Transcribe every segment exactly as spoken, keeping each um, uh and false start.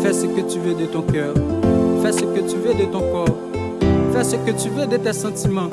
Fais ce que tu veux de ton cœur. Fais ce que tu veux de ton corps. Fais ce que tu veux de tes sentiments.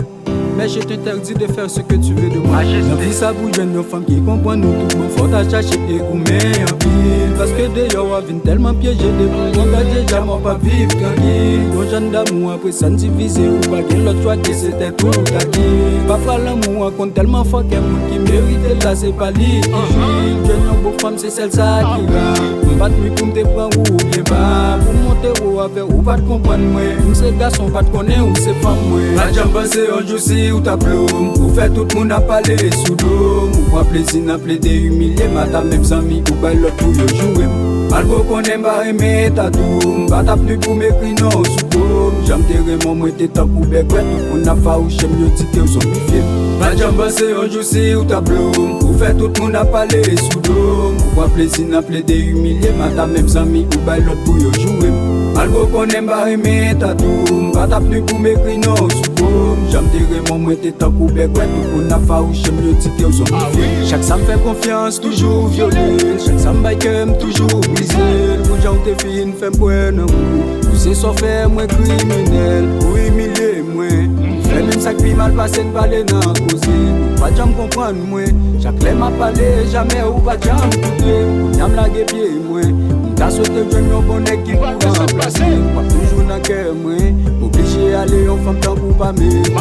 Mais je t'interdis de faire ce que tu veux de moi. Nan vi sa pou jwenn yon fanm ki konprann ou tout bon, fò w ta chache e goumen anpil. Paske deyò a vin tèlman pyeje, depi w angaje, jamè w p ap viv trankil. Yon jèn damou apre sa n divize, ou pa gen lòt chwa ke se tèt ou w ta kil. Pafwa lanmou an konn tèlman fò ke moun ki merite l la se pa li ki jwi l. Jwenn yon bon fanm se sèl sa ki ra. M pa t vle pou m te pran ou oubyen pa pou m monte wo avè w, ou pa t konprann mwen. M se gason, pa t konnen ou se fanm mwen. Pa t janm panse yon jou si ou t ap blom. Ou fè tout moun ap pale sou do m. Ou pran plezi nan plede imilye m, ata menm zanmi ou bay lòt pou yo joure m. Malgre w konnen m pa renmen eta tou, m pa t ap li pou m ekri non w sou po m. Jan m te renmen w, mwen te tankou bègwè, tout moun ap fawouche m, yo di ke w zonbifye m. Pa t janm panse yon jou si ou t ap blom. Ou fè tout moun ap pale sou do m. Ou pran plezi nan plede imilye m, ata menm zanmi ou bay lòt pou yo joure m. Malgre w konnen m pa renmen eta tou, m pa t ap li pou m ekri non w sou po m. Jan m te renmen w, mwen te tankou bègwè, tout moun ap fawouche m, yo di ke w zonbifye m. Chak sa m fè konfyans, toujou vyole l. Chak sa m bay kè m, toujou brize l. Pou jan w te fin fè m kwè nan ou, ou se sa w fè mwen kriminèl. Ou imilye mwen. Fè menm sa k pi mal pase n pale nan koze. Ou pa t janm konprann mwen. Chak lè m ap pale, jamè ou pa t janm koute. Kounye a m lage pye mwen. M ta swete jwenn yon bon nèg ki pou ranplase m. W ap toujou nan kè mwen. M oblije ale, yon fanm tankou w pa merite m.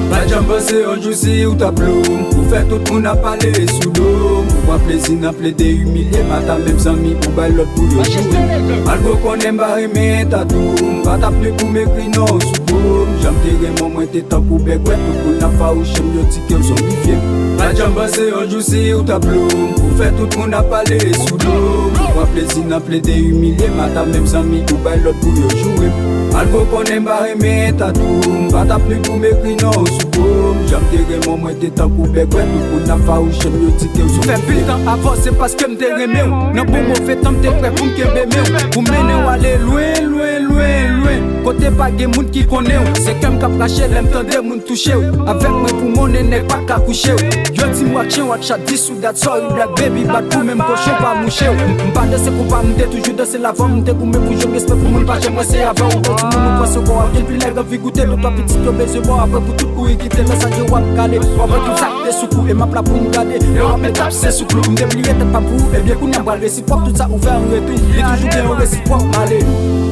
Pa t janm panse yon jou si ou t ap blom. Ou fè tout moun ap pale sou do m. Ou pran plezi nan plede imilye m, ata menm zanmi ou bay lòt pou yo joure m. Malgre w konnen m pa renmen eta tou, m pa t ap li pou m ekri non w sou po m. Jan m te renmen w, mwen te tankou bègwè, tout moun ap fawouche m, yo di ke w zonbifye m. Pa t janm panse yon jou si ou t ap blom. Ou fè tout moun ap pale sou do m. Ou pran plezi nan plede imilye m, ata menm zanmi ou bay lòt pou yo joure m. Malgre w konnen m pa renmen eta tou, m pa t ap li pou m ekri non w sou po m. Jan m te renmen w, mwen te tankou bègwè, tout moun ap fawouche m, yo di ke w zonbifye m. Fè pil tan avè w, se paske m te renmen w. Nan bon move tan, m te prè pou m kenbe men w, pou m mennen w ale lwen, lwen, lwen, lwen, kote pa gen moun ki konnen w. Se kè m k ap rache lè m tande moun touche w. Avèk mwen pou monnen, nèg pa ka kouche w. Yo di m w ak chen, w ak chat, dis ou dat, sorry black baby, bat pou menm kochon pa mouche w. M pa danse konpa, m te toujou danse lavan, m te goumen pou jwenn respè pou moun pa janm wè se avè w. Ou timoun ou panse w bon, w ap gen pil nèg anvi goute, tout pa pitit yo bezwen bò, apre pou tout kouri kite nan sa ke w ap kale. W ap wè tout sa k te sou kou, e m ap la pou m gade. Lè w ap met ap se sou klou, m te bliye tèt pa m pou ou, ebyen kounye a m pral resi pwòp, tout sa ou fè an retou, li toujou gen yon resi pwòp, ale.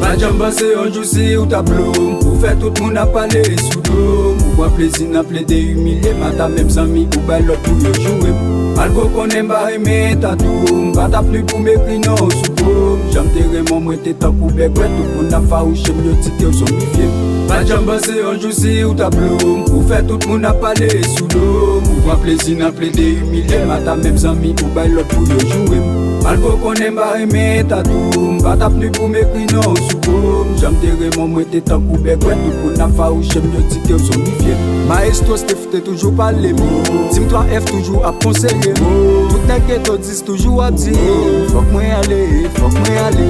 Pa t janm panse yon jou si ou t ap blom. Ou fè tout moun ap pale sou do m. Ou pran plezi nan plede imilye m, ata menm zanmi ou bay lòt pou yo joure m. Malgre w konnen m pa renmen eta tou, m pa t ap li pou m ekri non w sou po m. Jan m te renmen w, mwen te tankou bègwè, tout moun ap fawouche m, yo di ke w zonbifye m. Pa t janm panse yon jou si ou t ap blom. Ou fè tout moun ap pale sou do m. Ou pran plezi nan plede imilye m, ata menm zanmi ou bay lòt pou yo joure m. Malgre w konnen m pa renmen eta tou, m pa t ap li pou m ekri non w sou po m. Jan m te renmen w, mwen te tankou bègwè, tout moun ap fawouche m, yo di ke w zonbifye m. Maestro Steph te toujou pale m, Team twa F toujou ap konseye m. Tout nèg geto dis toujou ap di fòk mwen ale, fòk mwen ale.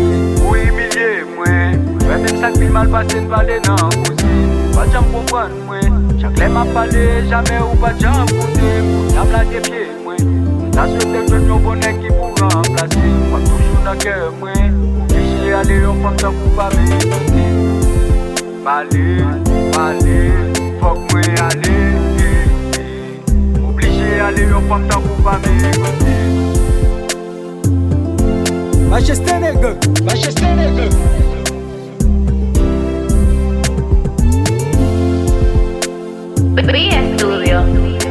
Ou imilye mwen. Wè menm sa k pi mal pase n pale nan koze. Pa t janm konprann mwen. Chak lè m ap pale, jamè ou pa t janm koute m. Kounye a m lage pye mwen. M ta swete jwenn yon bon nèg ki pou ranplase m. W ap toujou nan kè mwen. Oblije ale, yon fanm tankou pa merite m. M ale, m ale, fòk mwen ale. M oblije ale, yon fanm tankou pa merite m. Majeste nèg, majeste nèg. Bri Studio.